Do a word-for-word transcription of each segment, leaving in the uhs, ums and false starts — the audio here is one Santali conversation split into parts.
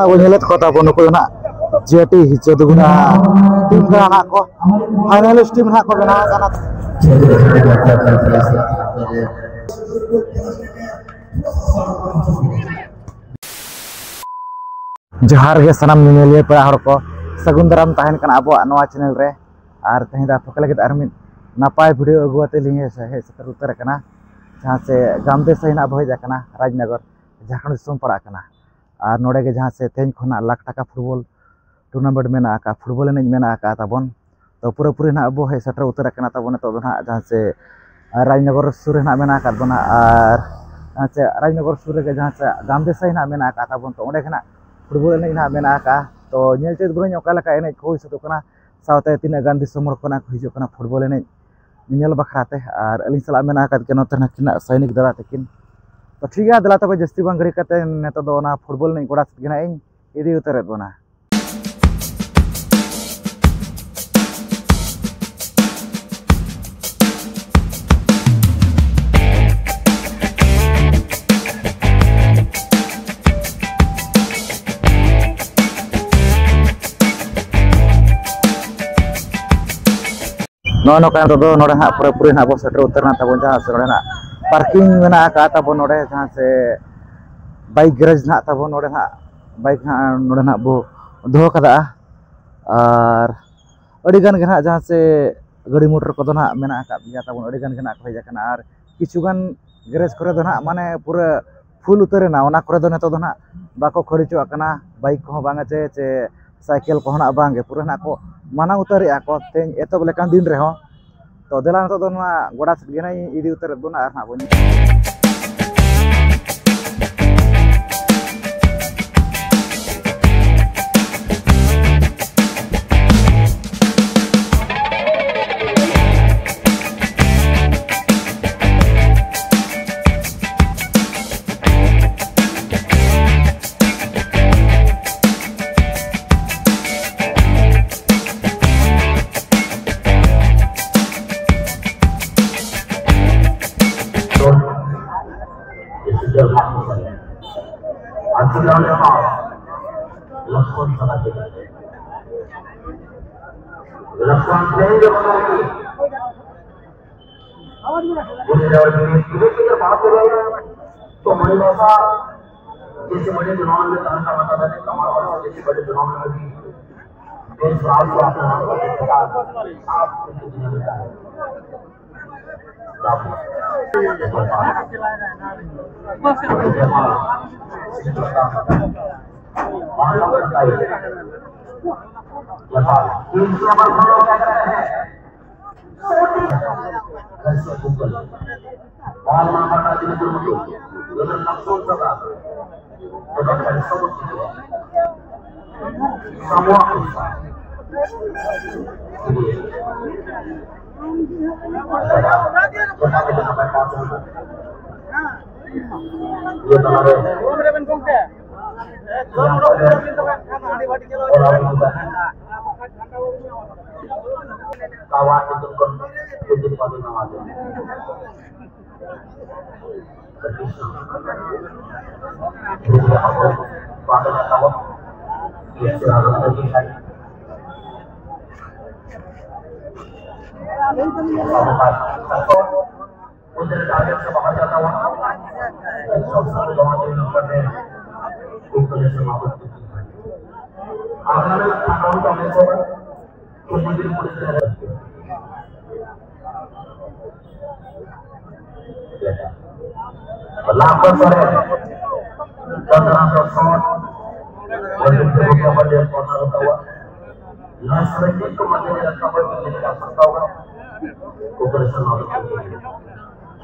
ᱵᱚᱱ ᱧᱮᱞᱮᱫ ᱠᱚ ᱛᱟᱵᱚᱱ, ᱱᱩᱠᱩ ᱫᱚ ᱱᱟᱜ ᱡᱮᱴᱤ ᱪᱟᱹᱫᱩᱜᱩᱱᱟ ᱴᱤᱢ ᱠᱟᱱᱟ ᱱᱟᱜ ᱠᱚ, ᱯᱷᱟᱭᱱᱟᱞᱤᱥᱴ ᱴᱤᱢ ᱱᱟᱜ ᱠᱚ ᱵᱮᱱᱟᱣ ᱟᱠᱟᱱᱟ᱾ ᱡᱚᱦᱟᱨ ᱜᱮ ᱥᱟᱱᱟᱢ ᱧᱮᱧᱮᱞᱤᱭᱟᱹ ᱯᱮᱲᱟ ᱦᱚᱲ ᱠᱚ, ᱥᱟᱹᱜᱩᱱ ᱫᱟᱨᱟᱢ ᱛᱟᱦᱮᱱ ᱠᱟᱱᱟ ᱟᱵᱚᱣᱟᱜ ᱱᱚᱣᱟ ᱪᱮᱱᱮᱞ ᱨᱮ᱾ ᱟᱨ ᱛᱮᱦᱮᱧ ᱫᱚ ᱟᱯᱮ ᱠᱚ ᱞᱟᱹᱜᱤᱫ ᱟᱨ ᱢᱤᱫ ᱱᱟᱯᱟᱭ ᱵᱷᱤᱰᱤᱭᱳ ᱟᱹᱜᱩ ᱟᱛᱮ ᱞᱤᱧ ᱦᱮᱡ ᱥᱮᱴᱮᱨ ᱩᱛᱟᱹᱨ ᱟᱠᱟᱱᱟ, ᱡᱟᱦᱟᱸ ᱥᱮ ᱜᱟᱢᱫᱮᱥᱟ ᱦᱮᱱᱟᱜ ᱵᱚ ᱦᱮᱡ ᱟᱠᱟᱱᱟ ᱨᱟᱡᱽᱱᱚᱜᱚᱨ, ᱡᱷᱟᱲᱠᱷᱚᱸᱰ ᱫᱤᱥᱚᱢ ᱯᱟᱲᱟᱜ ᱠᱟᱱᱟ᱾ ᱟᱨ ᱱᱚᱰᱮ ᱜᱮ ᱡᱟᱦᱟᱸ ᱥᱮ ᱛᱮᱦᱮᱧ ᱠᱷᱚᱱᱟᱜ ᱞᱟᱠᱷ ᱴᱟᱠᱟ ᱯᱷᱩᱴᱵᱚᱞ ᱴᱩᱨᱱᱟᱢᱮᱱᱴ ᱢᱮᱱᱟᱜ ᱟᱠᱟᱫᱼᱟ, ᱯᱷᱩᱴᱵᱚᱞ ᱮᱱᱮᱡ ᱢᱮᱱᱟᱜ ᱟᱠᱟᱫᱼᱟ ᱛᱟᱵᱚᱱ᱾ ᱛᱚ ᱯᱩᱨᱟᱹᱯᱩᱨᱤ ᱱᱟᱦᱟᱜ ᱟᱵᱚ ᱦᱮᱡ ᱥᱮᱴᱮᱨ ᱩᱛᱟᱹᱨ ᱟᱠᱟᱱᱟ ᱛᱟᱵᱚᱱ ᱱᱤᱛᱚᱜ ᱫᱚ ᱱᱟᱦᱟᱜ ᱡᱟᱦᱟᱸ ᱥᱮ ᱨᱟᱡᱽᱱᱚᱜᱚᱨ ᱥᱩᱨ ᱨᱮ ᱱᱟᱦᱟᱜ ᱢᱮᱱᱟᱜ ᱟᱠᱟᱫ ᱵᱚᱱᱟ᱾ ᱟᱨ ᱡᱟᱦᱟᱸ ᱥᱮ ᱨᱟᱡᱽᱱᱚᱜᱚᱨ ᱥᱩᱨ ᱨᱮᱜᱮ ᱡᱟᱦᱟᱸ ᱥᱮ ᱜᱟᱢᱫᱮᱥᱟᱹᱭ ᱱᱟᱦᱟᱜ ᱢᱮᱱᱟᱜ ᱟᱠᱟᱫ ᱛᱟᱵᱚᱱ, ᱛᱚ ᱚᱸᱰᱮ ᱜᱮ ᱱᱟᱦᱟᱜ ᱯᱷᱩᱴᱵᱚᱞ ᱮᱱᱮᱡ ᱱᱟᱦᱟᱜ ᱢᱮᱱᱟᱜ ᱟᱠᱟᱫᱼᱟ᱾ ᱛᱚ ᱧᱮᱞ ᱪᱮᱫ ᱵᱚᱱ ᱚᱠᱟ ᱞᱮᱠᱟ ᱮᱱᱮᱡ ᱠᱚ ᱦᱩᱭ ᱥᱟᱹᱛᱚᱜ ᱠᱟᱱᱟ, ᱥᱟᱶᱛᱮ ᱛᱤᱱᱟᱹᱜ ᱜᱟᱱ ᱫᱤᱥᱚᱢ ᱦᱚᱲ ᱠᱷᱚᱱᱟᱜ ᱠᱚ ᱦᱤᱡᱩᱜ ᱠᱟᱱᱟ ᱯᱷᱩᱴᱵᱚᱞ ᱮᱱᱮᱡ ᱧᱮᱧᱮᱞ ᱵᱟᱠᱷᱨᱟ ᱛᱮ᱾ ᱟᱨ ᱟᱹᱞᱤᱧ ᱥᱟᱞᱟᱜ ᱢᱮᱱᱟᱜ ᱟᱠᱟᱫ ᱠᱤᱱᱟ ᱱᱚᱛᱮ ᱱᱟᱹᱠᱤᱱᱟᱜ ᱥᱚᱭᱱᱤᱠ ᱫᱟᱫᱟ ᱛᱟᱹᱠᱤᱱ᱾ ᱛᱚ ᱴᱷᱤᱠ ᱜᱮᱭᱟ, ᱫᱮᱞᱟ ᱛᱚᱵᱮ ᱡᱟᱹᱥᱛᱤ ᱵᱟᱝ ᱜᱷᱟᱹᱲᱤ ᱠᱟᱛᱮ ᱱᱤᱛᱚᱜ ᱫᱚ ᱚᱱᱟ ᱯᱷᱩᱴᱵᱚᱞ ᱮᱱᱮᱡ ᱜᱚᱰᱟ ᱥᱮᱫ ᱜᱮ ᱱᱟᱦᱟᱜ ᱤᱧ ᱤᱫᱤ ᱩᱛᱟᱹᱨᱮᱫ ᱵᱚᱱᱟ᱾ ᱱᱚᱜᱼᱚ ᱱᱚᱝᱠᱟ ᱱᱤᱛᱚᱜ ᱫᱚ ᱱᱚᱰᱮ ᱦᱟᱸᱜ ᱯᱩᱨᱟᱹᱯᱩᱨᱤ ᱱᱟᱦᱟᱜ ᱵᱚᱱ ᱥᱮᱴᱮᱨ ᱩᱛᱟᱹᱨ ᱮᱱᱟ ᱛᱟᱵᱚᱱ, ᱡᱟᱦᱟᱸ ᱥᱮ ᱱᱚᱰᱮ ᱱᱟᱦᱟᱜ ᱯᱟᱨᱠᱤᱝ ᱢᱮᱱᱟᱜ ᱟᱠᱟᱫ ᱛᱟᱵᱚᱱ, ᱱᱚᱰᱮ ᱡᱟᱦᱟᱸ ᱥᱮ ᱵᱟᱭᱤᱠ ᱜᱮᱨᱮᱡᱽ ᱱᱟᱦᱟᱜ ᱛᱟᱵᱚᱱ, ᱱᱚᱰᱮ ᱱᱟᱦᱟᱜ ᱵᱟᱭᱤᱠ ᱱᱟᱦᱟᱜ ᱱᱚᱰᱮ ᱱᱟᱦᱟᱜ ᱵᱚ ᱫᱚᱦᱚ ᱠᱟᱫᱟ᱾ ᱟᱨ ᱟᱹᱰᱤ ᱜᱟᱱ ᱜᱮ ᱱᱟᱦᱟᱜ ᱡᱟᱦᱟᱸ ᱥᱮ ᱜᱟᱹᱰᱤ ᱢᱚᱴᱚᱨ ᱠᱚᱫᱚ ᱱᱟᱦᱟᱜ ᱢᱮᱱᱟᱜ ᱟᱠᱟᱫ ᱜᱮᱭᱟ ᱛᱟᱵᱚᱱ, ᱟᱹᱰᱤ ᱜᱟᱱ ᱜᱮ ᱱᱟᱦᱟᱜ ᱠᱚ ᱦᱮᱡ ᱟᱠᱟᱱᱟ᱾ ᱟᱨ ᱠᱤᱪᱷᱩ ᱜᱟᱱ ᱜᱮᱨᱮᱡᱽ ᱠᱚᱨᱮ ᱫᱚ ᱱᱟᱦᱟᱜ ᱢᱟᱱᱮ ᱯᱩᱨᱟᱹ ᱯᱷᱩᱞ ᱩᱛᱟᱹᱨ ᱮᱱᱟ, ᱚᱱᱟ ᱠᱚᱨᱮ ᱫᱚ ᱱᱤᱛᱚᱜ ᱫᱚ ᱱᱟᱦᱟᱜ ᱵᱟᱠᱚ ᱠᱷᱟᱹᱲ ᱦᱚᱪᱚᱣᱟᱜ ᱠᱟᱱᱟ, ᱵᱟᱭᱤᱠ ᱠᱚᱦᱚᱸ ᱵᱟᱝ ᱪᱮ ᱪᱮ ᱥᱟᱭᱠᱮᱞ ᱠᱚᱦᱚᱸ ᱱᱟᱦᱟᱜ ᱵᱟᱝ ᱜᱮ, ᱯᱩᱨᱟᱹ ᱱᱟᱦᱟᱜ ᱠᱚ ᱢᱟᱱᱟ ᱩᱛᱟᱹᱨᱮᱜᱼᱟ ᱠᱚ ᱛᱮᱦᱮᱧ ᱮᱛᱚᱦᱚᱵ ᱞᱮᱠᱟᱱ ᱫᱤᱱ ᱨᱮᱦᱚᱸ᱾ ᱛᱚ ᱫᱮᱞᱟ ᱱᱤᱛᱚᱜ ᱫᱚ ᱱᱚᱣᱟ ᱜᱚᱰᱟ ᱥᱮᱫ ᱜᱮ ᱱᱟᱦᱟᱜ ᱤᱧ ᱤᱫᱤ ᱩᱛᱟᱹᱨᱮᱫ ᱵᱚᱱᱟ ᱟᱨ ᱱᱟᱦᱟᱜ ᱵᱚᱱ आशीर्वाद पाओ। लक्ष्मण सदा के लक्ष्मण प्रेम के बना की। पूरे और पूरे पूरे के बात हो रही है। तो मणि भाषा जैसे बड़े चुनाव में कहा था, बता देते, कमाल वाला जैसे बड़े चुनाव में भी देश राज को अपना हाथ में लेता है। आप उनकी दुनिया में जाए। Semua. Lapor sore, tentang telepon, untuk kemudian pada kota utawa, last minute kematian dan kabar menjadi tak tahu, kubersama.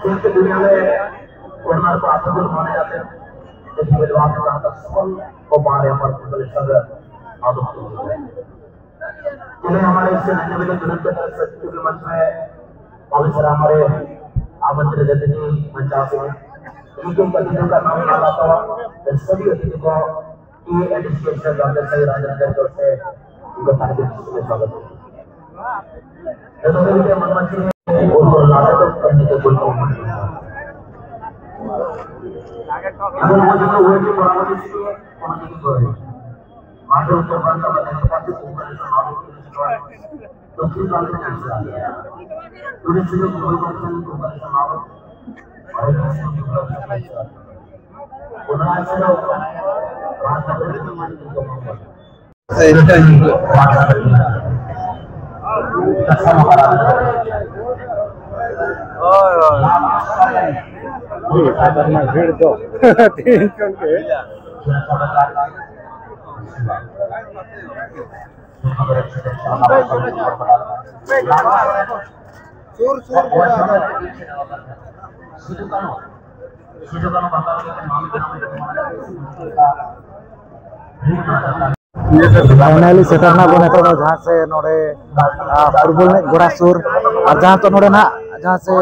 Kita dunia le, pernah apa pun mana ada, jadi berdoa kita atas pun, kemarin apa pun boleh saja, atau जिन्हें हमारे इस नन्हे मिले दुल्हन के तरफ से चूंकि मंच में पवित्र हमारे आमंत्रित अतिथि मंचासीन हैं। उनके अतिथियों का नाम ना लाता हुआ, इन सभी अतिथियों को टीएडीसीएस से डॉक्टर सही राजन के तरफ से उनको हार्दिक स्वागत है। तो सभी के मन मंच में उनको लागत करने के कोई मौका नहीं है। ᱟᱵᱚ ᱱᱚᱣᱟ ᱡᱚᱛᱚ ᱩᱭᱦᱟᱹᱨ ᱠᱚ ᱠᱚᱨᱟᱣ ᱞᱟᱹᱜᱤᱫ ᱛᱮ ᱚᱱᱟ ᱠᱚ ᱠᱚᱨᱟᱣ ᱦᱩᱭᱩᱜᱼᱟ᱾ ᱢᱟᱱᱰᱚ ᱩᱛᱛᱚᱨ ᱵᱷᱟᱨᱚᱛ ᱟᱵᱟᱨ ᱱᱮᱯᱟᱞ ᱛᱮ ᱩᱛᱛᱚᱨ ᱵᱷᱟᱨᱚᱛ ᱟᱵᱟᱨ ᱫᱚᱠᱠᱷᱤᱱ ᱵᱷᱟᱨᱚᱛ ᱟᱵᱟᱨ ᱫᱚᱠᱠᱷᱤᱱ ᱵᱷᱟᱨᱚᱛ ᱟᱵᱟᱨ ᱫᱚᱠᱠᱷᱤᱱ ᱵᱷᱟᱨᱚᱛ ᱟᱵᱟᱨ ᱫᱚᱠᱠᱷᱤᱱ ᱵᱷᱟᱨᱚᱛ ᱟᱵᱟᱨ ᱚᱱᱟ ᱟᱥᱨᱚᱢ ᱵᱷᱟᱨᱚᱛ ᱟᱵᱟᱨ ᱦᱳᱭ, ᱦᱳᱭ᱾ ᱠᱷᱟᱛᱟᱨᱱᱟᱠ ᱵᱷᱤᱲ ᱫᱚ᱾ ᱛᱮᱦᱮᱧ ᱠᱷᱚᱱ ᱜᱮ᱾ ᱥᱩᱨ, ᱥᱩᱨ᱾ ᱯᱷᱟᱭᱱᱟᱞᱤ ᱥᱮᱴᱮᱨ ᱮᱱᱟ ᱵᱚᱱ ᱱᱤᱛᱚᱜ ᱫᱚ ᱡᱟᱦᱟᱸ ᱥᱮ ᱱᱚᱰᱮ, ᱟ, ᱯᱷᱩᱴᱵᱚᱞ ᱮᱱᱮᱡ ᱜᱚᱰᱟ ᱥᱩᱨ, ᱟᱨ ᱡᱟᱦᱟᱸ ᱛᱚ ᱱᱚᱰᱮ ᱱᱟᱜ ᱡᱟᱦᱟᱸ ᱥᱮ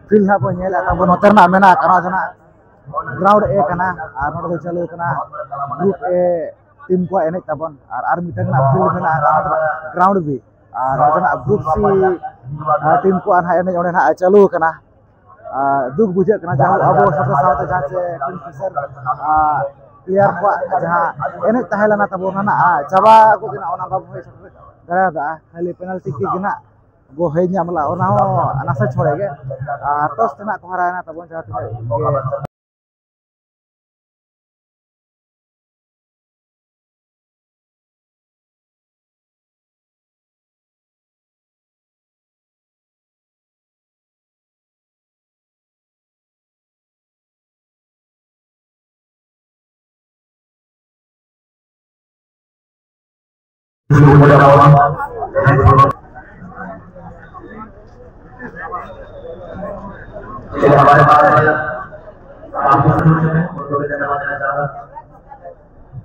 ᱯᱷᱤᱞᱰ ᱱᱟᱜ ᱵᱚᱱ ᱧᱮᱞᱮᱫ ᱛᱟᱵᱚᱱ ᱱᱚᱛᱮ ᱨᱮᱱᱟᱜ ᱢᱮᱱᱟᱜᱼᱟ, ᱠᱟᱨᱚᱱ ᱡᱟᱦᱟᱸ ᱜᱨᱟᱣᱩᱱᱰ A ᱠᱟᱱᱟ, ᱟᱨ ᱱᱚᱰᱮ ᱫᱚ ᱪᱟᱹᱞᱩ ᱠᱟᱱᱟ ᱜᱨᱩᱯ A ᱴᱤᱢ ᱠᱚᱣᱟᱜ ᱮᱱᱮᱡ ᱛᱟᱵᱚᱱ, ᱟᱨ ᱟᱨ ᱢᱤᱫᱴᱟᱝ ᱱᱟᱜ ᱯᱷᱤᱞᱰ ᱢᱮᱱᱟᱜᱼᱟ, ᱠᱟᱨᱚᱱ ᱫᱚ ᱜᱨᱟᱣᱩᱱᱰ B, ᱟᱨ ᱱᱚᱰᱮ ᱱᱟᱜ ᱜᱨᱩᱯ C, ᱟ, ᱴᱤᱢ ᱠᱚᱣᱟᱜ ᱱᱟᱜ ᱮᱱᱮᱡ ᱚᱸᱰᱮ ᱱᱟᱜ ᱪᱟᱹᱞᱩ ᱠᱟᱱᱟ᱾ ᱟᱨ ᱫᱩᱠ ᱵᱩᱡᱷᱟᱹᱜ ᱠᱟᱱᱟ, ᱡᱟᱦᱟᱸ ᱟᱵᱚ ᱥᱟᱶᱛᱮ ᱥᱟᱶᱛᱮ ᱡᱟᱦᱟᱸ ᱪᱮ ᱠᱤᱝᱯᱷᱤᱥᱟᱨ, ᱟᱨ ᱯᱞᱮᱭᱟᱨ ᱠᱚᱣᱟᱜ ᱡᱟᱦᱟᱸ ᱮᱱᱮᱡ ᱛᱟᱦᱮᱸ ᱞᱮᱱᱟ ᱛᱟᱵᱚᱱ, ᱚᱱᱟ ᱱᱟᱜ ᱪᱟᱵᱟ ᱜᱚᱫ ᱮᱱᱟ, ᱚᱱᱟ ᱵᱟᱵᱚ ᱦᱮᱡ ᱥᱮᱴᱮᱨ ᱫᱟᱲᱮᱭᱟᱫᱟ᱾ ᱠᱷᱟᱹᱞᱤ ᱯᱮᱱᱟᱞᱴᱤ ᱠᱤᱠ ᱜᱮ ᱱᱟᱜ ᱵᱚ ᱦᱮᱡ ᱧᱟᱢ ᱞᱮᱫᱟ, ᱚᱱᱟ ᱦᱚᱸ ᱱᱟᱥᱮ ᱪᱷᱚᱲᱮ ᱜᱮ᱾ ᱟᱨ ᱴᱚᱥ ᱛᱮ ᱱᱟᱜ ᱠᱚ ᱦᱟᱨᱟᱭᱮᱱᱟ ᱛᱟᱵᱚᱱ, ᱡᱟᱦᱟᱸ ᱛᱤᱱᱟᱹᱜ ᱜᱮ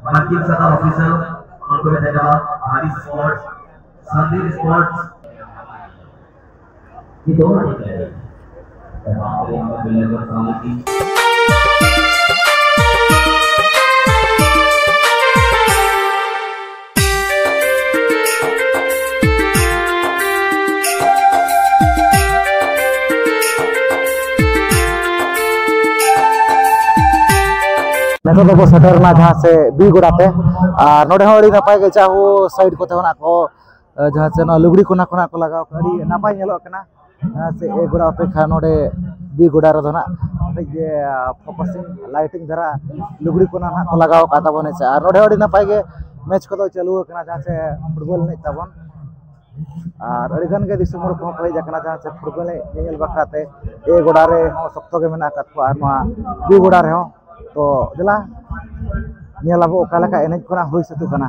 मानकिन सदा ऑफिशियल, उनको भी धन्यवाद। हमारी स्पोर्ट्स, संदीप स्पोर्ट्स। ᱱᱤᱛᱚᱜ ᱫᱚᱵᱚ ᱥᱮᱴᱮᱨ ᱮᱱᱟ ᱡᱟᱦᱟᱸ ᱥᱮ ᱵᱤ ᱜᱚᱰᱟ ᱛᱮ᱾ ᱟᱨ ᱱᱚᱰᱮ ᱦᱚᱸ ᱟᱹᱰᱤ ᱱᱟᱯᱟᱭ ᱜᱮ ᱡᱟᱦᱟᱸ ᱥᱟᱭᱤᱰ ᱠᱚᱛᱮ ᱦᱚᱸ ᱱᱟᱜ ᱠᱚ, ᱡᱟᱦᱟᱸ ᱥᱮ ᱱᱚᱣᱟ ᱞᱩᱜᱽᱲᱤ ᱠᱚ ᱱᱟᱜ ᱠᱚ ᱱᱟᱜ ᱠᱚ ᱞᱟᱜᱟᱣ ᱠᱟᱜᱼᱟ, ᱟᱹᱰᱤ ᱱᱟᱯᱟᱭ ᱧᱮᱞᱚᱜ ᱠᱟᱱᱟ᱾ ᱡᱟᱦᱟᱸ ᱥᱮ ᱮ ᱜᱚᱰᱟ ᱚᱯᱮᱠᱷᱟ ᱱᱚᱰᱮ ᱵᱤ ᱜᱚᱰᱟ ᱨᱮᱫᱚ ᱱᱟᱜ ᱠᱟᱹᱴᱤᱡ ᱜᱮ ᱯᱷᱳᱠᱟᱥᱤᱝ ᱞᱟᱭᱤᱴᱤᱝ ᱫᱷᱟᱨᱟ ᱞᱩᱜᱽᱲᱤ ᱠᱚ ᱱᱟᱜ ᱠᱚ ᱞᱟᱜᱟᱣ ᱟᱠᱟᱫ ᱛᱟᱵᱚᱱᱟ᱾ ᱥᱮ ᱟᱨ ᱱᱚᱰᱮ ᱦᱚᱸ ᱟᱹᱰᱤ ᱱᱟᱯᱟᱭ ᱜᱮ ᱢᱮᱪ ᱠᱚᱫᱚ ᱪᱟᱹᱞᱩ ᱟᱠᱟᱱᱟ, ᱡᱟᱦᱟᱸ ᱥᱮ ᱯᱷᱩᱴᱵᱚᱞ ᱮᱱᱮᱡ ᱛᱟᱵᱚᱱ᱾ ᱟᱨ ᱟᱹᱰᱤ ᱜᱟᱱ ᱜᱮ ᱫᱤᱥᱚᱢ ᱦᱚᱲ ᱠᱚᱦᱚᱸ ᱠᱚ ᱦᱮᱡ ᱟᱠᱟᱱᱟ, ᱡᱟᱦᱟᱸ ᱥᱮ ᱯᱷᱩᱴᱵᱚᱞ ᱮᱱᱮᱡ ᱧᱮᱧᱮᱞ ᱵᱟᱠᱷᱨᱟ ᱛᱮ᱾ ᱮ ᱜᱚᱰᱟ ᱨᱮᱦᱚᱸ ᱥᱚᱠᱛᱚ ᱜᱮ ᱢᱮᱱᱟᱜ ᱟᱠᱟᱫ ᱠᱚᱣᱟ, ᱟᱨ ᱱᱚᱣᱟ ᱵᱤ ᱜᱚᱰᱟ ᱨᱮᱦᱚᱸ᱾ ᱛᱚ ᱫᱮᱞᱟ ᱧᱮᱞ ᱟᱵᱚ ᱚᱠᱟ ᱞᱮᱠᱟ ᱮᱱᱮᱡ ᱠᱚ ᱱᱟᱜ ᱦᱩᱭ ᱥᱟᱹᱛᱚᱜ ᱠᱟᱱᱟ᱾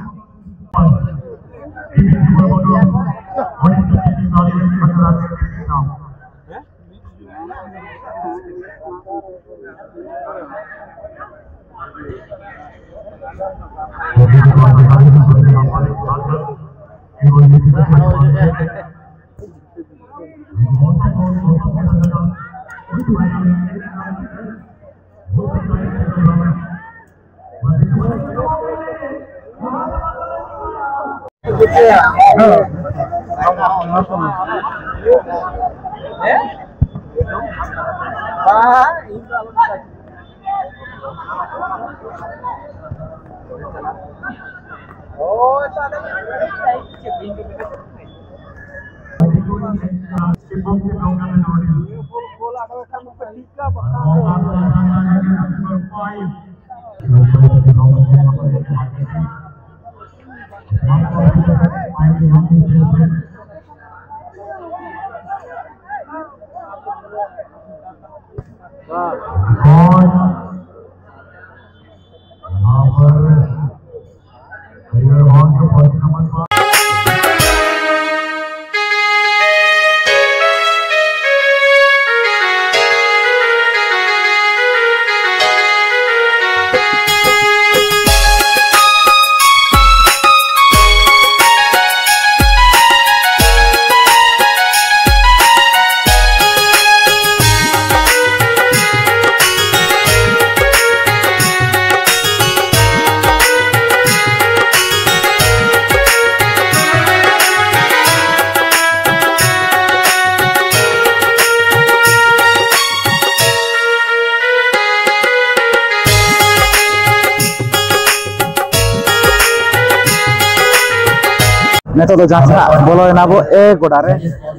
ᱱᱤᱛᱚᱜ ᱫᱚ ᱡᱟᱦᱟᱸ ᱥᱮᱫ ᱵᱚᱞᱚᱭᱮᱱᱟ ᱵᱚ ᱮ ᱜᱚᱰᱟ ᱨᱮ,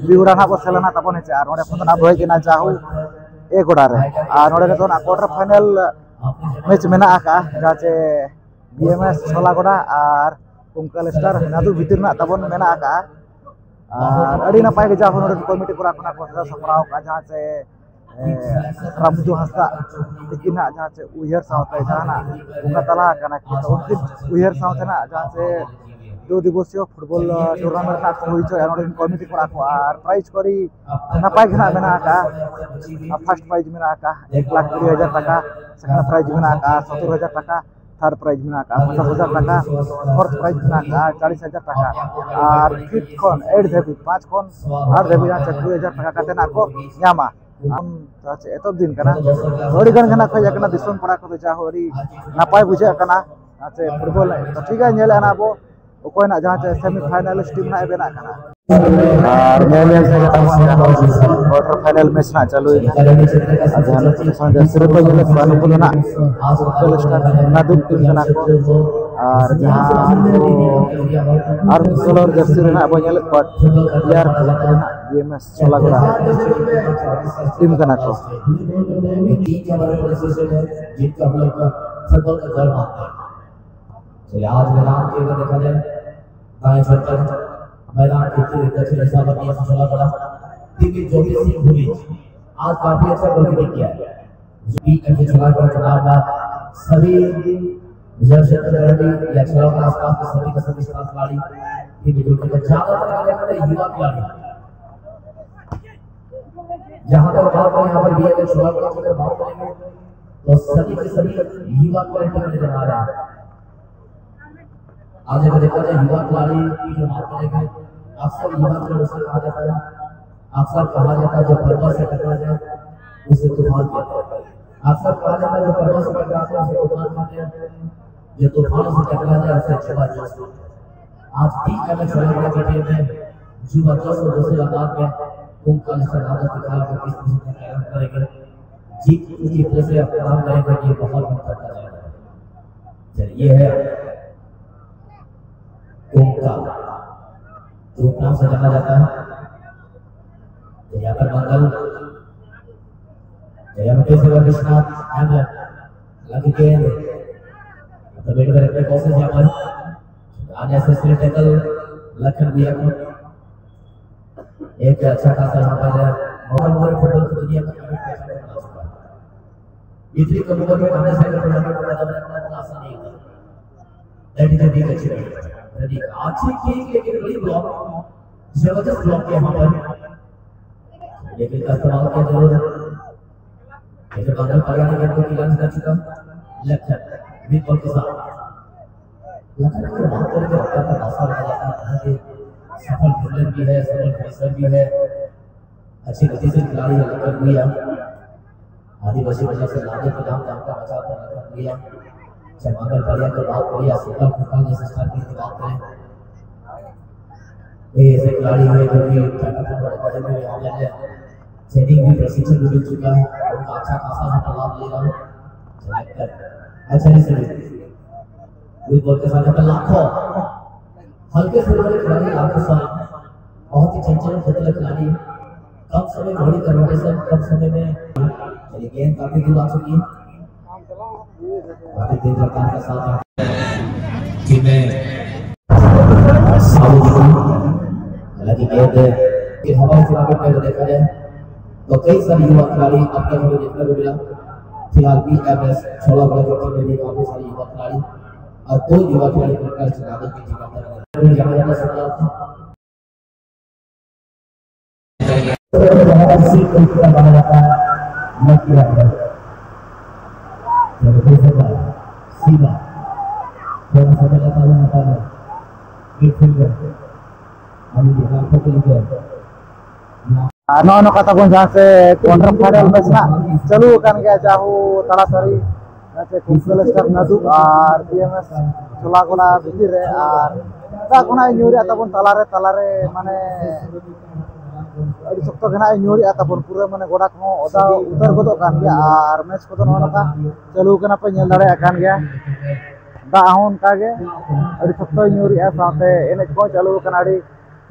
ᱵᱤ ᱜᱚᱰᱟ ᱱᱟᱜ ᱵᱚ ᱥᱮᱱ ᱞᱮᱱᱟ ᱛᱟᱵᱚᱱ ᱦᱮᱸᱥᱮ, ᱟᱨ ᱚᱸᱰᱮ ᱠᱷᱚᱱ ᱫᱚ ᱱᱟᱜ ᱵᱚ ᱦᱮᱡ ᱮᱱᱟ ᱡᱟᱦᱩ ᱮ ᱜᱚᱰᱟ ᱨᱮ᱾ ᱟᱨ ᱱᱚᱰᱮ ᱱᱤᱛᱚᱜ ᱱᱟᱜ quarter final match ᱢᱮᱱᱟᱜ ᱟᱠᱟᱫᱼᱟ, ᱡᱟᱦᱟᱸ ᱪᱮ ᱵᱤ ᱮᱢ ᱮᱥ ᱪᱷᱚᱞᱟᱜᱚᱰᱟ ᱟᱨ ᱩᱢᱠᱟᱞ ᱥᱴᱟᱨ ᱱᱟᱫᱩ ᱵᱷᱤᱛᱤᱨ ᱨᱮᱱᱟᱜ ᱛᱟᱵᱚᱱ ᱢᱮᱱᱟᱜ ᱟᱠᱟᱫᱼᱟ᱾ ᱟᱨ ᱟᱹᱰᱤ ᱱᱟᱯᱟᱭ ᱜᱮ ᱡᱟᱦᱟᱸ ᱱᱚᱰᱮ ᱠᱚᱢᱤᱴᱤ ᱠᱚᱲᱟ ᱠᱷᱚᱱᱟᱜ ᱠᱚ ᱥᱟᱡᱟᱣ ᱥᱟᱯᱲᱟᱣ ᱟᱠᱟᱫᱼᱟ, ᱡᱟᱦᱟᱸ ᱪᱮ ᱨᱟᱢᱩᱫᱩ ᱦᱟᱸᱥᱫᱟ ᱛᱤᱠᱤᱱᱟᱜ ᱡᱟᱦᱟᱸ ᱪᱮ ᱩᱭᱦᱟᱹᱨ ᱥᱟᱶᱛᱮ ᱡᱟᱦᱟᱱᱟᱜ ᱵᱚᱸᱜᱟ ᱛᱟᱞᱟ ᱟᱠᱟᱱᱟ ᱠᱤ, ᱛᱚ ᱩᱱᱠᱤᱱ ᱩᱭᱦᱟᱹᱨ ᱥᱟᱶᱛᱮ ᱱᱟᱜ ᱡᱟᱦᱟᱸ ᱪᱮ ᱫᱩ ᱫᱤᱵᱚᱥᱤᱭᱚ ᱯᱷᱩᱴᱵᱚᱞ tournament ᱱᱟᱜ ᱠᱚ ᱦᱩᱭ ᱦᱚᱪᱚᱭᱟ ᱱᱚᱰᱮ ᱨᱮᱱ ᱠᱚᱢᱤᱴᱤ ᱠᱚᱲᱟ ᱠᱚ᱾ ᱟᱨ prize ᱠᱚ ᱟᱹᱰᱤ ᱱᱟᱯᱟᱭ ᱜᱮ ᱱᱟᱜ ᱢᱮᱱᱟᱜ ᱟᱠᱟᱫᱼᱟ᱾ First prize ᱢᱮᱱᱟᱜ ᱟᱠᱟᱫᱼᱟ ᱮᱠ ᱞᱟᱠᱷ ᱠᱩᱲᱤ ᱦᱟᱡᱟᱨ ᱴᱟᱠᱟ, second prize ᱢᱮᱱᱟᱜ ᱟᱠᱟᱫᱼᱟ ᱥᱚᱛᱛᱚᱨ ᱦᱟᱡᱟᱨ ᱴᱟᱠᱟ, third prize ᱢᱮᱱᱟᱜ ᱟᱠᱟᱫᱼᱟ ᱯᱚᱧᱪᱟᱥ ᱦᱟᱡᱟᱨ ᱴᱟᱠᱟ, fourth prize ᱢᱮᱱᱟᱜ ᱟᱠᱟᱫᱼᱟ ᱪᱟᱞᱤᱥ ᱦᱟᱡᱟᱨ ᱴᱟᱠᱟ, ᱟᱨ fifth ᱠᱷᱚᱱ eight ᱫᱷᱟᱹᱵᱤᱡ, ᱯᱟᱸᱪ ᱠᱷᱚᱱ ᱟᱴ ᱫᱷᱟᱹᱵᱤᱡ ᱡᱟᱦᱟᱸ ᱪᱮ ᱠᱩᱲᱤ ᱦᱟᱡᱟᱨ ᱴᱟᱠᱟ ᱠᱟᱛᱮ ᱱᱟᱜ ᱠᱚ ᱧᱟᱢᱟ᱾ ᱟᱢ ᱡᱟᱦᱟᱸ ᱪᱮ ᱮᱛᱚᱦᱚᱵ ᱫᱤᱱ ᱠᱟᱱᱟ, ᱟᱹᱰᱤ ᱜᱟᱱ ᱜᱮ ᱱᱟᱜ ᱠᱚ ᱦᱮᱡ ᱟᱠᱟᱱᱟ ᱫᱤᱥᱚᱢ ᱯᱟᱲᱟ ᱠᱚᱫᱚ, ᱡᱟ ᱦᱚᱸ ᱟᱹᱰᱤ ᱱᱟᱯᱟᱭ ᱵᱩᱡᱷᱟᱹᱜ ᱠᱟᱱᱟ᱾ ᱡᱟᱦᱟᱸ ᱪᱮ ᱯᱷᱩᱴᱵᱚᱞ ᱮᱱᱮᱡ ᱛᱚ ᱴᱷᱤᱠ ᱜᱮᱭᱟ, ᱧᱮᱞᱮᱫᱼᱟ ᱱᱟᱜ ᱟᱵᱚ ᱚᱠᱚᱭ ᱱᱟᱜ ᱡᱟᱦᱟᱸ ᱪᱮ semi finalist team ᱱᱟᱜ ᱮ ᱵᱮᱱᱟᱜ ᱠᱟᱱᱟ᱾ ᱟᱨ ᱧᱮᱞ ᱧᱮᱞ ᱛᱮ ᱜᱟᱯᱟ ᱡᱟᱦᱟᱸ quarter final match ᱱᱟᱜ ᱪᱟᱹᱞᱩᱭᱮᱱᱟ᱾ ᱟᱨ ᱡᱟᱦᱟᱸ ᱱᱩᱠᱩ ᱥᱟᱶ ᱡᱟᱹᱨᱥᱤ ᱨᱮᱠᱚ ᱧᱮᱞᱮᱫ ᱠᱚᱣᱟ, ᱱᱩᱠᱩ ᱫᱚ ᱱᱟᱜ ᱚᱱᱟ ᱫᱩᱠ team ᱠᱟᱱᱟ ᱠᱚ᱾ ᱟᱨ ᱡᱟᱦᱟᱸ ᱟᱨ ᱢᱤᱫ colour ᱡᱟᱹᱨᱥᱤ ᱨᱮ ᱱᱟᱜ ᱵᱚᱱ ᱧᱮᱞᱮᱫ ᱠᱚᱣᱟ player ᱠᱚ, ᱱᱩᱠᱩ ᱫᱚ ᱱᱟᱜ ᱵᱤ ᱮᱢ ᱮᱥ ᱪᱷᱚᱞᱟᱜᱚᱲᱟ team ᱠᱟᱱᱟ ᱠᱚ᱾ जिनका हम लोग फुटबॉल का घर मानते हैं। चलिए, आज मैदान की अगर देखा जाए, दाएं छोर पर मैदान के दक्षिण हिस्सा पर टीम से चला पड़ा, टीम में जो भी सिंह भूली आज काफी अच्छा गोलकीपिंग किया है। जो टीम से चला पड़ा चुनाव का सभी जमशेदपुर या छलावड़ा के आसपास के सभी के सभी स्टार खिलाड़ी टीम में जुड़ चुके हैं। ज्यादातर अगर देखा जाए युवा खिलाड़ी, जहां तक बात करें यहाँ पर बी एम एस चुनाव की अगर बात करेंगे तो सभी के सभी युवा खिलाड़ी नजर आ रहे हैं। आज अगर देखा जाए युवा खिलाड़ी की जो बात करेंगे, अक्सर युवा खिलाड़ी से कहा जाता है, अक्सर कहा जाता है जो पर्वत से टकरा जाए उसे तूफान कहते हैं। अक्सर कहा जाता है जो पर्वत से टकराते हैं उसे तूफान कहते हैं, जो तूफान से टकरा जाए उसे जुबा जोश कहते हैं। आज तीन का मैच होने वाला टीम में जुबा जोश और दूसरे अंदाज में कुंभ कालेश्वर राजा के खिलाफ वो किस तरह से तैयार करेंगे, जीत किस तरह से अपमान करेंगे, ये बहुत मिनट तक का जाएगा। चलिए, ये है कुंभ काल। नाम से जाना जाता है। तो यहाँ पर मंगल, जय मुकेश और विश्वनाथ, एंड लकी गेंद। तो बेट पर अपने कोशिश यहाँ पर, अननेसेसरी टैकल, लखन भैया को एक अच्छा खासा यहाँ पर, और फुटबॉल की दुनिया का इतनी कम उम्र में हमें साइकिल टूर्नामेंट में पता करना आसान नहीं था। That is a big achievement. अच्छी किक, लेकिन बड़ी ब्लॉक, जबरदस्त ब्लॉक किया वहां पर। लेकिन का इस्तेमाल किया जरूर। इसे बदल पड़ा ने गेंद को क्लियरेंस कर चुका लखन, विद बॉल के साथ। लखन की बात करें तो रफ्तार का दासा लगा जाता है, बहुत ही सफल फील्डर भी है, सफल फिनिशर भी है। अच्छी गति से खिलाड़ी है लखन भैया। आदिवासी बल्ला से लाने के नाम का आपका बचाव कर लखन भैया। चंद्रमंगल बढ़िया की बात करिए, सुपर कुकर जैसे स्टार की बात करें। ये ऐसे खिलाड़ी हुए जो कि टाटा फुटबॉल अकेडमी में आ गए हैं। ट्रेनिंग भी, प्रशिक्षण भी मिल चुका है, उनका अच्छा खासा यहाँ पर लाभ ले रहा हूँ। अच्छा नहीं सुनिए, वही बॉल के साथ यहाँ पर लाखों, हल्के से बड़े खिलाड़ी लाखों साल, बहुत ही चंचल फुर्तीला खिलाड़ी, कम समय में बड़ी कन्वर्टेशन, कम समय में। चलिए, गेंद काफी दूर आ चुकी है, काफी तेज रफ्तार के साथ टीम में साउथ, हालांकि गेंद की हवा उस रॉकेट में देखा जाए तो कई सारे युवा खिलाड़ी अब तक हमें देखने को मिला। फिलहाल पी एम एस छोला बड़ा के टीम में भी काफी सारे युवा खिलाड़ी और दो युवा खिलाड़ी प्रकाश जनार्दन की टीम अंदर जाना जाता है। सीमा थोड़ा सा लगा हुआ है, मिडफील्डर। ᱟᱨ ᱱᱚᱜᱼᱚ ᱱᱚᱝᱠᱟ ᱛᱟᱵᱚᱱ ᱡᱟᱦᱟᱸ ᱥᱮ quarter final match ᱱᱟᱜ ᱪᱟᱹᱞᱩ ᱟᱠᱟᱱ ᱜᱮᱭᱟ, ᱡᱟᱦᱳ ᱛᱟᱲᱟᱛᱟᱲᱤ ᱡᱟᱦᱟᱸ ᱥᱮ ᱠᱩᱝᱠᱟᱹᱞ ᱥᱴᱟᱨ ᱱᱟᱫᱩ ᱟᱨ ᱯᱤ ᱮᱢ ᱮᱥ ᱪᱷᱳᱞᱟ ᱜᱚᱰᱟ ᱵᱷᱤᱛᱤᱨ ᱨᱮ᱾ ᱟᱨ ᱫᱟᱜ ᱠᱚ ᱱᱟᱜ ᱮ ᱧᱩᱨᱮᱜᱼᱟ ᱛᱟᱵᱚᱱ ᱛᱟᱞᱟᱨᱮ, ᱛᱟᱞᱟᱨᱮ ᱢᱟᱱᱮ ᱟᱹᱰᱤ ᱥᱚᱠᱛᱚ ᱜᱮ ᱱᱟᱜ ᱮ ᱧᱩᱨᱮᱜᱼᱟ ᱛᱟᱵᱚᱱ, ᱯᱩᱨᱟᱹ ᱢᱟᱱᱮ ᱜᱚᱰᱟ ᱠᱚᱦᱚᱸ ᱚᱫᱟ ᱩᱛᱟᱹᱨ ᱜᱚᱫᱚᱜ ᱠᱟᱱ ᱜᱮᱭᱟ᱾ ᱟᱨ ᱢᱮᱪ ᱠᱚᱫᱚ ᱱᱚᱜᱼᱚ ᱱᱚᱝᱠᱟ ᱪᱟᱹᱞᱩ ᱠᱟᱱᱟ, ᱯᱮ ᱧᱮᱞ ᱫᱟᱲᱮᱭᱟᱜ ᱠᱟᱱ ᱜᱮᱭᱟ᱾ ᱫᱟᱜ ᱦᱚᱸ ᱚᱱᱠᱟ ᱜᱮ ᱟᱹᱰᱤ ᱥᱚᱠᱛᱚᱭ ᱧᱩᱨᱮᱜᱼᱟ, ᱥᱟᱶᱛᱮ ᱮᱱᱮᱡ ᱠᱚᱦᱚᱸ ᱪᱟᱹᱞᱩ ᱟᱠᱟᱱᱟ᱾ ᱟᱹᱰᱤ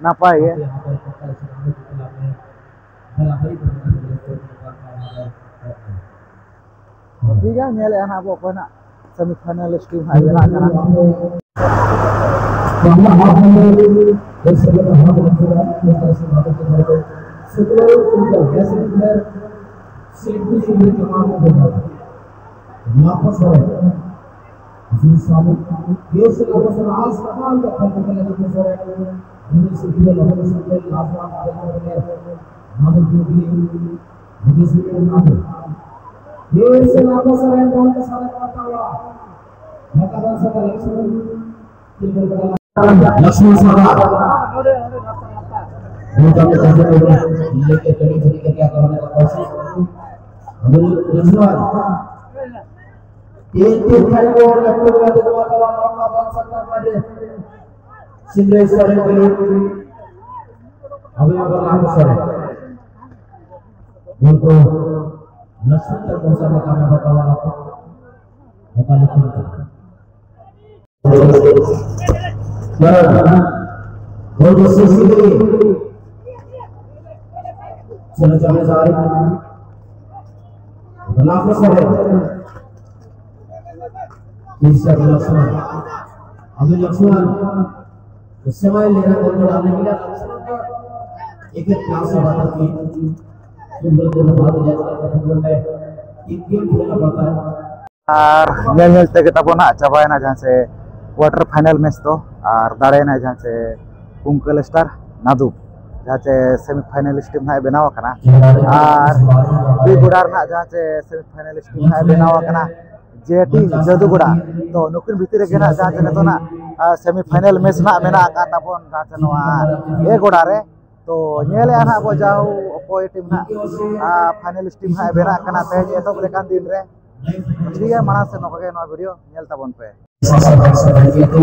ᱱᱟᱯᱟᱭ ᱜᱮ᱾ ᱴᱷᱤᱠ ᱜᱮᱭᱟ, ᱧᱮᱞᱮᱫᱼᱟ ᱱᱟᱦᱟᱜ ᱵᱚ ᱚᱠᱚᱭ ᱱᱟᱦᱟᱜ semi finalist team ᱦᱟᱸᱜ ᱵᱮᱱᱟᱜ ᱠᱟᱱᱟ᱾ लक्ष्मण साहब। लक्ष्मण। तीन तीन खड़ी को लट्टू का दिलवा तला मौका बन सकता है। सिंधे सारे बिल्कुल। अभी अगर लाभ सारे। उनको लक्ष्मण तक पहुंचाने का मैं बतावा आपको। होता लक्ष्मण तक। चलो, चलो, सारे। लाखों सारे। तीसरा लक्ष्मण। अभी लक्ष्मण। उससे भाई लेना कौन बड़ा नहीं मिला लक्ष्मण का। एक एक क्लास से बात की। तुम लोग को बात याद करते थे, मैं एक गेम खेलना पड़ता है। ᱟᱨ ᱧᱮᱞ ᱧᱮᱞ ᱛᱮᱜᱮ ᱛᱟᱵᱚᱱ ᱦᱟᱸᱜ ᱪᱟᱵᱟᱭᱮᱱᱟ ᱡᱟᱦᱟᱸ ᱪᱮ quarter final match ᱫᱚ, ᱟᱨ ᱫᱟᱲᱮᱭᱮᱱᱟᱭ ᱡᱟᱦᱟᱸ ᱪᱮ ᱠᱩᱝᱠᱟᱹᱞ ᱥᱴᱟᱨ ᱱᱟᱫᱩ, ᱡᱟᱦᱟᱸ ᱪᱮ semi finalist team ᱦᱟᱸᱜ ᱮ ᱵᱮᱱᱟᱣ ᱟᱠᱟᱱᱟ᱾ ᱟᱨ ᱵᱤᱜᱚᱰᱟ ᱨᱮᱱᱟᱜ ᱡᱟᱦᱟᱸ ᱪᱮ semi finalist team ᱦᱟᱸᱜ ᱮ ᱵᱮᱱᱟᱣ ᱟᱠᱟᱱᱟ ᱡᱮ ᱴᱤ ᱡᱟᱹᱫᱩᱜᱚᱲᱟ᱾ ᱛᱚ ᱱᱩᱠᱤᱱ ᱵᱷᱤᱛᱤᱨ ᱨᱮᱜᱮ ᱦᱟᱸᱜ ᱡᱟᱦᱟᱸ ᱪᱮ ᱱᱤᱛᱚᱜ ᱦᱟᱸᱜ semi final match ᱦᱟᱸᱜ ᱢᱮᱱᱟᱜ ᱟᱠᱟᱫ ᱛᱟᱵᱚᱱ ᱡᱟᱦᱟᱸ ᱪᱮ ᱱᱚᱣᱟ ᱮ ᱜᱚᱰᱟ ᱨᱮ᱾ ᱛᱚ ᱧᱮᱞᱮᱜᱼᱟ ᱱᱟᱦᱟᱜ ᱵᱚ ᱡᱟᱣ ᱚᱠᱚᱭ ᱴᱤᱢ ᱱᱟᱦᱟᱜ, ᱟᱨ finalist team ᱦᱟᱸᱜ ᱮ ᱵᱮᱱᱟᱜ ᱠᱟᱱᱟ ᱛᱮᱦᱮᱧ ᱮᱛᱚᱦᱚᱵ ᱞᱮᱠᱟᱱ ᱫᱤᱱ ᱨᱮ᱾ ᱴᱷᱤᱠ ᱜᱮᱭᱟ, ᱢᱟᱲᱟᱝ ᱥᱮᱫ ᱱᱚᱝᱠᱟ ᱜᱮ ᱱᱚᱣᱟ video ᱧᱮᱞ ᱛᱟᱵᱚᱱ ᱯᱮ᱾ साथ साथ खैर से बधाई के तो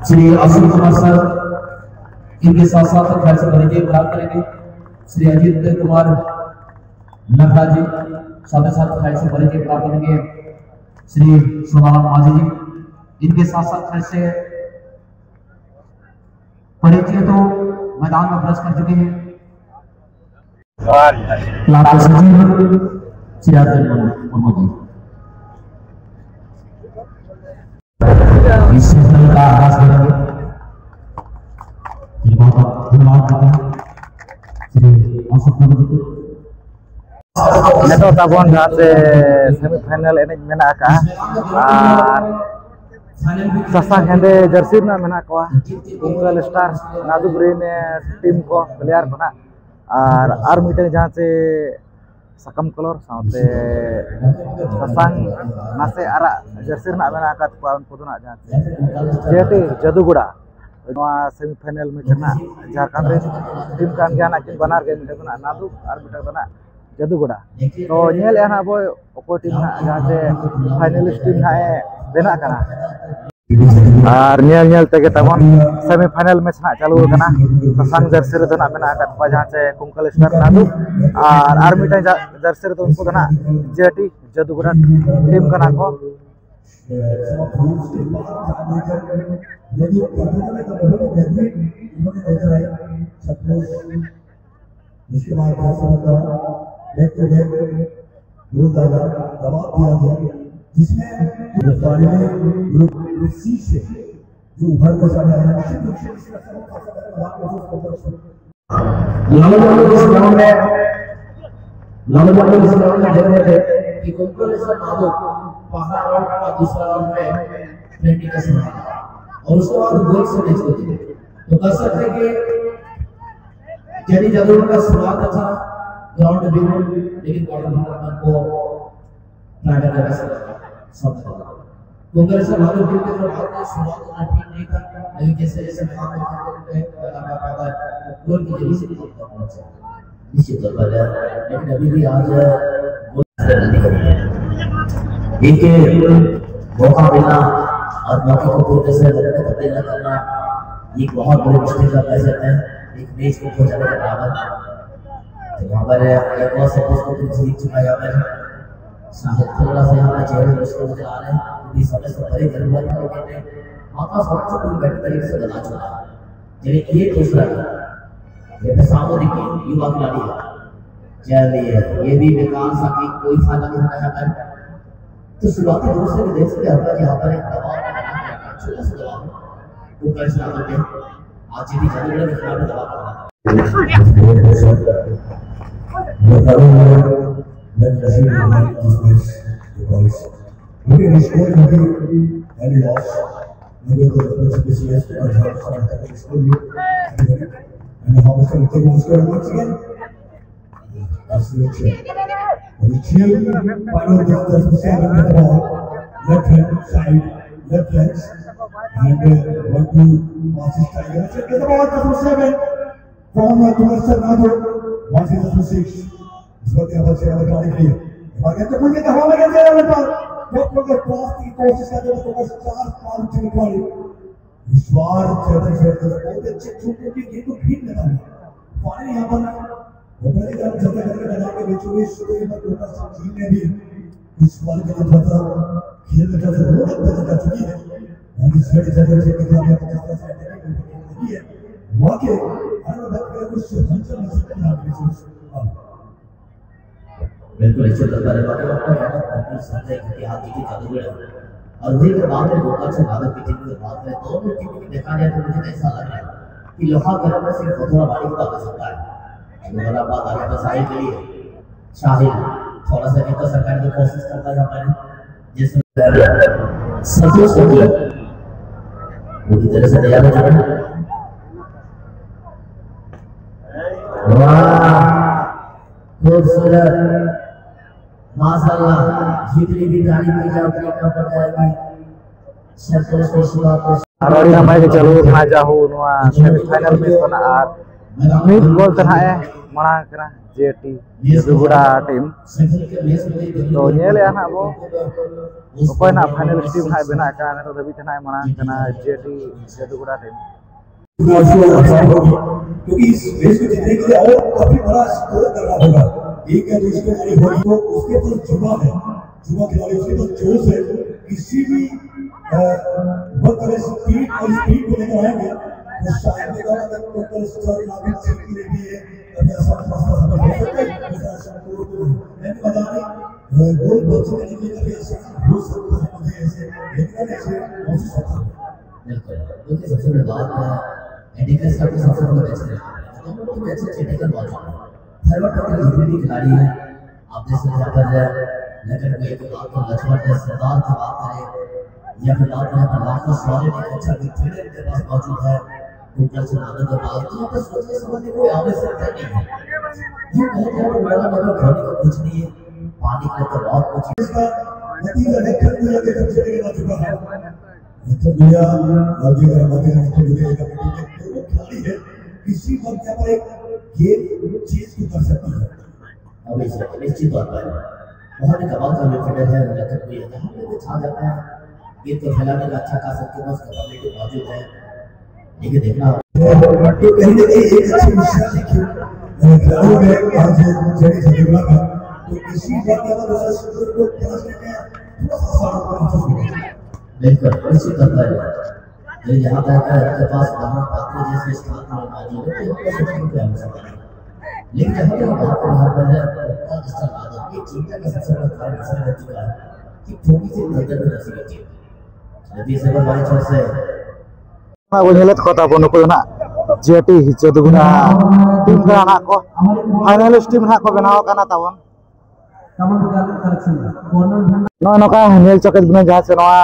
श्री अशोक कुमार सर, इनके साथ साथ खैर से बधाई के प्राप्त करेंगे। श्री अजीत कुमार नखरा जी, साथ साथ खैर से बधाई के प्राप्त करेंगे। श्री सोनाराम माझी जी, इनके साथ साथ खैर से पढ़े थे तो मैदान में प्रवेश कर चुके हैं। लाल सचिव चिराग मुर्मू जी। इस सेशन का आगाज करेंगे। श्री बहुत बहुत धन्यवाद देते हैं श्री अशोक प्रभु जी को। ᱱᱤᱛᱚᱜ ᱛᱟᱵᱚᱱ ᱡᱟᱦᱟᱸ ᱥᱮ ᱥᱮᱢᱤ ᱯᱷᱟᱭᱱᱟᱞ ᱮᱱᱮᱡ ᱢᱮᱱᱟᱜ ᱟᱠᱟᱫᱼᱟ, ᱟᱨ ᱥᱟᱥᱟᱝ ᱦᱮᱸᱫᱮ ᱡᱟᱹᱨᱥᱤ ᱨᱮᱱᱟᱜ ᱢᱮᱱᱟᱜ ᱠᱚᱣᱟ ᱠᱩᱝᱜᱟᱞ ᱥᱴᱟᱨ ᱱᱟᱫᱩᱵ ᱨᱮᱱ ᱴᱤᱢ ᱠᱚ, ᱯᱞᱮᱭᱟᱨ ᱠᱚ ᱱᱟᱜ, ᱟᱨ ᱟᱨ ᱢᱤᱫᱴᱟᱝ ᱡᱟᱦᱟᱸ ᱪᱮ ᱥᱟᱠᱟᱢ ᱠᱟᱞᱟᱨ ᱥᱟᱶᱛᱮ ᱥᱟᱥᱟᱝ ᱱᱟᱥᱮ ᱟᱨᱟᱜ ᱡᱟᱹᱨᱥᱤ ᱨᱮᱱᱟᱜ ᱢᱮᱱᱟᱜ ᱟᱠᱟᱫ ᱠᱚᱣᱟ, ᱩᱱᱠᱩ ᱫᱚ ᱱᱟᱜ ᱡᱟᱦᱟᱸ ᱪᱮ ᱡᱮᱴᱤ ᱡᱟᱫᱩᱜᱚᱲᱟ ᱱᱚᱣᱟ ᱥᱮᱢᱤ ᱯᱷᱟᱭᱱᱟᱞ ᱢᱮᱪ ᱨᱮᱱᱟᱜ ᱡᱷᱟᱲᱠᱷᱚᱸᱰ ᱨᱮᱱ ᱴᱤᱢ ᱠᱟᱱ ᱜᱮᱭᱟ ᱱᱟᱜ ᱠᱤᱱ ᱵᱟᱱᱟᱨ ᱜᱮ, ᱢᱤᱫᱴᱟᱝ ᱫᱚ ᱱᱟᱜ ᱱᱟᱫᱩᱵ ᱟᱨ ᱢᱤᱫᱴᱟᱝ ᱫᱚ ᱱᱟᱜ ᱡᱟᱫᱩᱜᱚᱲᱟ᱾ ᱛᱚ ᱧᱮᱞᱮᱜᱼᱟ ᱱᱟᱜ ᱵᱚ ᱚᱠᱚᱭ ᱴᱤᱢ ᱱᱟᱜ ᱡᱟᱦᱟᱸ ᱪᱮ ᱯᱷᱟᱭᱱᱟᱞᱤᱥᱴ ᱴᱤᱢ ᱱᱟᱜ ᱮ ᱵᱮᱱᱟᱜ ᱠᱟᱱᱟ᱾ ᱟᱨ ᱧᱮᱞ ᱧᱮᱞ ᱛᱮᱜᱮ ᱛᱟᱵᱚᱱ ᱥᱮᱢᱤ ᱯᱷᱟᱭᱱᱟᱞ ᱢᱮᱪ ᱱᱟᱜ ᱪᱟᱹᱞᱩ ᱟᱠᱟᱱᱟ᱾ ᱥᱟᱥᱟᱝ ᱡᱟᱹᱨᱥᱤ ᱨᱮᱫᱚ ᱱᱟᱜ ᱢᱮᱱᱟᱜ ᱟᱠᱟᱫ ᱠᱚᱣᱟ ᱡᱟᱦᱟᱸ ᱪᱮ ᱠᱩᱝᱠᱟᱞ ᱥᱴᱟᱨ ᱱᱟᱫᱩ, ᱟᱨ ᱟᱨ ᱢᱤᱫᱴᱟᱝ ᱡᱟ-, ᱡᱟᱹᱨᱥᱤ ᱨᱮᱫᱚ ᱩᱱᱠᱩ ᱫᱚ ᱱᱟᱜ ᱡᱮᱴᱤ ᱡᱟᱫᱩᱜᱚᱲᱟ ᱴᱤᱢ ᱠᱟᱱᱟ ᱠᱚ᱾ उसके बाद बहुत सुंदर बैक टू बैक गोल दागा दबाव दिया गया, जिसमें जो फाइनली ग्रुप सी से जो उभर कर आया है, निश्चित रूप से इसका सबक हासिल करने का महसूस करता हूं। लालू यादव इस ग्राउंड में, लालू यादव इस ग्राउंड में देख रहे थे कि कुंकुलेश्वर नादो पहला राउंड और दूसरा राउंड में ट्रेंडिंग का सवाल था, और उसके बाद गोल से मैच होती है। तो कह सकते हैं कि जनी जरूर का शुरुआत अच्छा, ग्राउंड भी, लेकिन बॉर्डर को ट्राई करने का समय था। कुंकुलेश्वर नादो टीम के तरफ आते हैं, शुरुआत होना ठीक नहीं था, लेकिन जैसे जैसे मैदान में खेलते गए, लगातार गोल की जरूरत से निकलता पहुंचा। निश्चित तौर पर, लेकिन अभी भी आज गोल एक मौका मिलना और मौके को पूरी तरह से गलत तब्दील न करना, ये एक बहुत बड़ी मुश्किल का कह सकते हैं, एक मैच को खो जाने के बराबर। तो यहाँ पर एक और सपोर्ट को जीत चुका है यहाँ पर। शायद थोड़ा सा यहाँ पर चेहरे मुश्किल नजर आ रहे हैं, क्योंकि समय से परे जरूरत है, लेकिन वापस बहुत से पूरी बेहतर तरीके से बना चुका है। चलिए, ये दूसरा है, ये तो सामूहिक है, युवा खिलाड़ी है। चलिए, ये भी बेकार सा कि कोई फायदा नहीं होता यहाँ पर। तो शुरुआती दौर से भी देख सकते हैं यहाँ पर एक दबाव, छोटा सा दबाव है। वो कर सकते हैं। आज जीती जाने वाले खिलाड़ी दबाव कर रहे हैं। Let us see the boys. Maybe we score, maybe any loss. Maybe the responsibility is to our job, so I can score you. And how much can we take on score once again? That's the cheer. And the cheer, final just as we said, the ball. Left hand side, left hand. And uh, one, two, pass is tiger. Get the ball, just seven. From uh, towards another, one zero six. इस वक्त यहाँ पर छह नंबर खिलाड़ी के लिए, एक बार कहते हैं, मुझे हवा में कहते हैं, पर वो लोग पास की कोशिश करते हैं, तो बस चार पाँच छह खिलाड़ी विश्वास चेतन से बहुत अच्छे छूट के गेंद को खींच लेता है। फाइनल यहाँ पर ओपनर की तरफ चलते करके मैदान के बीचों बीच शुरू, यहाँ पर ओपनर सब टीम ने भी इस बॉल के लिए थोड़ा सा खेल में थोड़ा सा रोड पैदा कर चुकी है। और इस साइड से जो चेक किया गया, पचास परसेंट नहीं है। वाकई, हर वक्त में कुछ हलचल महसूस करना है। बिल्कुल, अच्छे प्रकार है। बाकी आपका कहना है कि संजय के हाथ की जादूगर है। और वही अगर बात है गोपाल से बादल की टीम की बात करें, दोनों टीम की देखा जाए तो मुझे ऐसा लग रहा है कि लोहा गरम में सिर्फ थोड़ा बारीक तो आ सकता है। अगर आप बात आगे तो साहिल के लिए, साहिल थोड़ा सा इनको सरकार की कोशिश करता है हमारे, जिस संतोष को दिया, पूरी तरह से तैयार हो चुका है। वाह, खूबसूरत, माशाल्लाह। जितनी भी तारीफ की जाए उतनी कम पड़ जाएगी। संतोष को इस बात को ᱟᱨ ᱟᱹᱰᱤ ᱱᱟᱯᱟᱭ ᱜᱮ ᱪᱟᱹᱞᱩ ᱟᱠᱟᱱᱟ ᱡᱟᱦᱳ ᱱᱚᱣᱟ ᱥᱮᱢᱤ ᱯᱷᱟᱭᱱᱟᱞ ᱢᱮᱪ ᱠᱷᱚᱱᱟᱜ ᱟᱨ ᱢᱤᱫ ᱜᱳᱞ ᱛᱮ ᱱᱟᱦᱟᱜ ᱮ ᱢᱟᱲᱟᱝ ᱟᱠᱟᱱᱟ ᱡᱮ ᱴᱤ ᱡᱟᱹᱫᱩᱜᱚᱲᱟ ᱴᱤᱢ᱾ ᱛᱚ ᱧᱮᱞᱮᱜᱼᱟ ᱱᱟᱦᱟᱜ ᱵᱚ ᱚᱠᱚᱭ ᱱᱟᱦᱟᱜ ᱯᱷᱟᱭᱱᱟᱞᱤᱥᱴ ᱴᱤᱢ ᱱᱟᱦᱟᱜ ᱵᱮᱱᱟᱜ ᱠᱟᱱᱟ, ᱱᱤᱛᱚᱜ ᱫᱷᱟᱹᱵᱤᱡ ᱛᱮ ᱱᱟᱦᱟᱜ ᱮ ᱢᱟᱲᱟᱝ ᱠᱟᱱᱟ ᱡᱮ ᱴᱤ ᱡᱟᱹᱫᱩᱜᱚᱲᱟ ᱴᱤᱢ᱾ क्योंकि इस मैच को जीतने के लिए और काफी बड़ा स्कोर करना होगा। एक या दो स्कोर वाली होगी तो उसके पास जुबा है, जुबा खिलाड़ी, उसके पास जोश है। किसी भी अ, वक्त अगर स्पीड और स्पीड को लेकर आएंगे शायद के दौरान अगर टोटल स्कोर नामित से की रही है, अभी ऐसा फैसला हो सकता है, ऐसा ऐसा कोई तो नहीं। मैंने बता रही, गोल बॉल से निकले कभी ऐसा हो सकता है, मुझे ऐसे, लेकिन ऐसे कोशिश होता है। बिल्कुल। देखिए, सबसे बड़ी बात है, एडिकस का भी सबसे बड़ा मैच है। दोनों टीम अच्छे अच्छे एडिकस मौजूद हैं। सर्वर पटेल जितने भी खिलाड़ी हैं, आप देख सकते हैं, यहाँ पर है, लखन भाई की बात करें, लक्ष्मण है, सरदार की बात करें, या फिर बात करें, प्रहलाद का सॉलिड एक अच्छा मिडफील्डर के पास मौजूद है, टोटल से आनंद और बात, तो यहाँ पर सोचने समझने की कोई आवश्यकता नहीं है। ये कहे कि हमारा नगर धोने का कुछ नहीं है, पानी के अंदर बहुत कुछ है। इसका नतीजा देखकर मुझे लगे जब चले गए चुका है। अच्छा भैया, और जी अगर मध्य में तो मुझे एक अपनी टीम दोनों खिलाड़ी है, किसी वक्त यहाँ पर एक गेम चेंज भी कर सकती है। अभी से निश्चित तौर पर बहुत ही कमाल का मिडफील्डर है लखन भैया, जहाँ पे भी छा जाता है, गेंद को फैलाने का अच्छा खासा उसके पास कैपेबिलिटी मौजूद है। लेकिन देखना तो कहीं ना कहीं एक अच्छी निशानी थी खिलाड़ियों में आज जड़ी झगड़ा का। तो इसी बात का दूसरा स्कोर को पास करके थोड़ा सा आसान महसूस हुआ। बिल्कुल, निश्चित तौर पर। तो यहाँ पर अगर आपके पास वहाँ पात्र जैसे स्थान पर मौजूद है, तो आपको सोचने की आवश्यकता नहीं। लेकिन जहाँ तक बात कर रहा है, तो जिस तरह आदत की चिंता का सबसे बड़ा कारण ऐसा बन चुका है कि थोड़ी सी नजर में नजर बची। जल्दी से बस बाई छोर से ᱚᱱᱟ ᱠᱚ ᱧᱮᱞᱮᱫ ᱠᱚ ᱛᱟᱵᱚᱱ, ᱱᱩᱠᱩ ᱫᱚ ᱱᱟᱜ ᱡᱮᱴᱤ ᱡᱟᱹᱫᱩᱜᱩᱲᱟ ᱴᱤᱢ ᱠᱟᱱᱟ ᱱᱟᱜ ᱠᱚ, ᱯᱷᱟᱭᱱᱟᱞᱤᱥᱴ ᱴᱤᱢ ᱱᱟᱜ ᱠᱚ ᱵᱮᱱᱟᱣ ᱟᱠᱟᱱᱟ ᱛᱟᱵᱚᱱ᱾ ᱱᱚᱜᱼᱚᱭ ᱱᱚᱝᱠᱟ ᱧᱮᱞ ᱪᱚ ᱠᱮᱫ ᱵᱚᱱᱟ ᱡᱟᱦᱟᱸ ᱥᱮ ᱱᱚᱣᱟ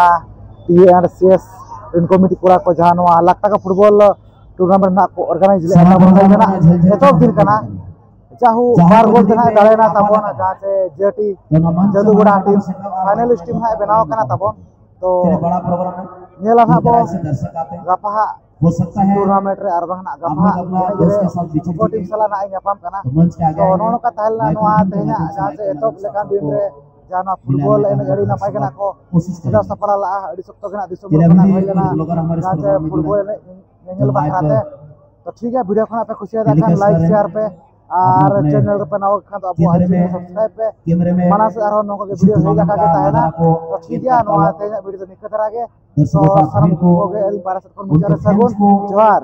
T A R C S ᱨᱮᱱ ᱠᱚᱢᱤᱴᱤ ᱠᱚᱲᱟ ᱠᱚ ᱡᱟᱦᱟᱸ ᱱᱚᱣᱟ ᱞᱟᱠᱷ ᱴᱟᱠᱟ ᱯᱷᱩᱴᱵᱚᱞ ᱴᱩᱨᱱᱟᱢᱮᱱᱴ ᱱᱟᱜ ᱠᱚ ᱚᱨᱜᱟᱱᱟᱭᱤᱡᱽ ᱞᱮᱫᱼᱟ, ᱱᱚᱣᱟ ᱫᱚ ᱱᱟᱜ ᱮᱛᱚᱦᱚᱵ ᱫᱤᱱ ᱠᱟᱱᱟ᱾ ᱡᱟᱦᱩ ᱵᱟᱨ ᱜᱳᱞ ᱛᱮ ᱱᱟᱜ ᱫᱟᱲᱮᱭᱮᱱᱟ ᱛᱟᱵᱚᱱ ᱡᱟᱦᱟᱸ ᱥᱮ ᱡᱮᱴᱤ ᱡᱟᱹᱫᱩᱜᱩᱲᱟ ᱴᱤᱢ ᱯᱷᱟᱭᱱᱟᱞᱤᱥᱴ ᱴᱤᱢ ᱱᱟᱜ ᱵᱮᱱᱟᱣ ᱟᱠᱟᱱᱟ ᱛᱟᱵᱚᱱ᱾ ᱛᱚ ᱧᱮᱞᱟ ᱱᱟᱜ ᱵᱚᱱ ᱜᱟᱯᱟ ᱦᱟᱸᱜ ᱴᱩᱨᱱᱟᱢᱮᱱᱴ ᱨᱮ ᱟᱨ ᱵᱟᱝ ᱱᱟᱜ ᱜᱟᱯᱟ ᱦᱟᱸᱜ ᱮᱱᱮᱡ ᱨᱮ ᱚᱠᱚᱭ ᱴᱤᱢ ᱥᱟᱞᱟᱜ ᱱᱟᱜ ᱧᱟᱯᱟᱢ ᱠᱟᱱᱟ᱾ ᱛᱚ ᱱᱚᱜᱼᱚ ᱱᱚᱝᱠᱟ ᱛᱟᱦᱮᱸ ᱞᱮᱱᱟ ᱱᱚᱣᱟ ᱛᱮᱦᱮᱧᱟᱜ ᱡᱟᱦᱟᱸ ᱥᱮ ᱮᱛᱚᱦᱚᱵ ᱞᱮᱠᱟᱱ ᱫᱤᱱ ᱨᱮ ᱡᱟᱦᱟᱸ ᱱᱚᱣᱟ ᱯᱷᱩᱴᱵᱚᱞ ᱮᱱᱮᱡ ᱟᱹᱰᱤ ᱱᱟᱯᱟᱭ ᱜᱮ ᱱᱟᱜ ᱠᱚ ᱥᱟᱡᱟᱣ ᱥᱟᱯᱲᱟᱣ ᱞᱟᱜᱼᱟ᱾ ᱟᱹᱰᱤ ᱥᱚᱠᱛᱚ ᱜᱮ ᱱᱟᱜ ᱫᱤᱥᱚᱢ ᱦᱚᱲ ᱠᱷᱚᱱᱟᱜ ᱦᱩᱭ ᱞᱮᱱᱟ ᱡᱟᱦᱟᱸ ᱥᱮ ᱯᱷᱩᱴᱵᱚᱞ ᱮᱱᱮᱡ ᱧᱮᱧᱮᱞ ᱵᱟᱠᱷᱨᱟ ᱛᱮ᱾ ᱛᱚ ᱴᱷᱤᱠ ᱜᱮᱭᱟ, ᱵᱷᱤᱰᱤᱭᱳ ᱠᱷᱚᱱᱟᱜ ᱯᱮ ᱠᱩᱥᱤᱭᱟᱫᱟ ᱠᱷᱟᱱ ᱞᱟᱭᱤᱠ ᱥᱮᱭᱟᱨ ᱯᱮ᱾ ᱟᱨ ᱪᱮᱱᱮᱞ ᱨᱮᱯᱮ ᱱᱟᱣᱟ ᱠᱷᱟᱱ ᱫᱚ ᱟᱵᱚᱣᱟᱜ ᱪᱮᱱᱮᱞ ᱥᱟᱵᱥᱠᱨᱟᱭᱤᱵ ᱯᱮ᱾ ᱢᱟᱲᱟᱝ ᱥᱮᱫ ᱟᱨᱦᱚᱸ ᱱᱚᱝᱠᱟ ᱜᱮ ᱵᱷᱤᱰᱤᱭᱳ ᱦᱮᱡ ᱞᱮᱠᱟ ᱜᱮ ᱛᱟᱦᱮᱱᱟ᱾ ᱛᱚ ᱴᱷᱤᱠ ᱜᱮᱭᱟ, ᱱᱚᱣᱟ ᱛᱮᱦᱮᱧᱟᱜ ᱵᱷᱤᱰᱤᱭᱳ ᱫᱚ ᱱᱤᱝᱠᱟᱹ ᱫᱷᱟᱨᱟ ᱜᱮ᱾ ᱛᱚ ᱥᱟᱱᱟᱢ ᱠᱚᱜᱮ ᱟᱹᱞᱤᱧ ᱯᱟᱦᱴᱟ ᱥᱮᱫ ᱠᱷᱚᱱ ᱢᱩᱪᱟᱹᱫ ᱨᱮ ᱥᱟᱹᱜᱩᱱ ᱡᱚᱦᱟᱨ᱾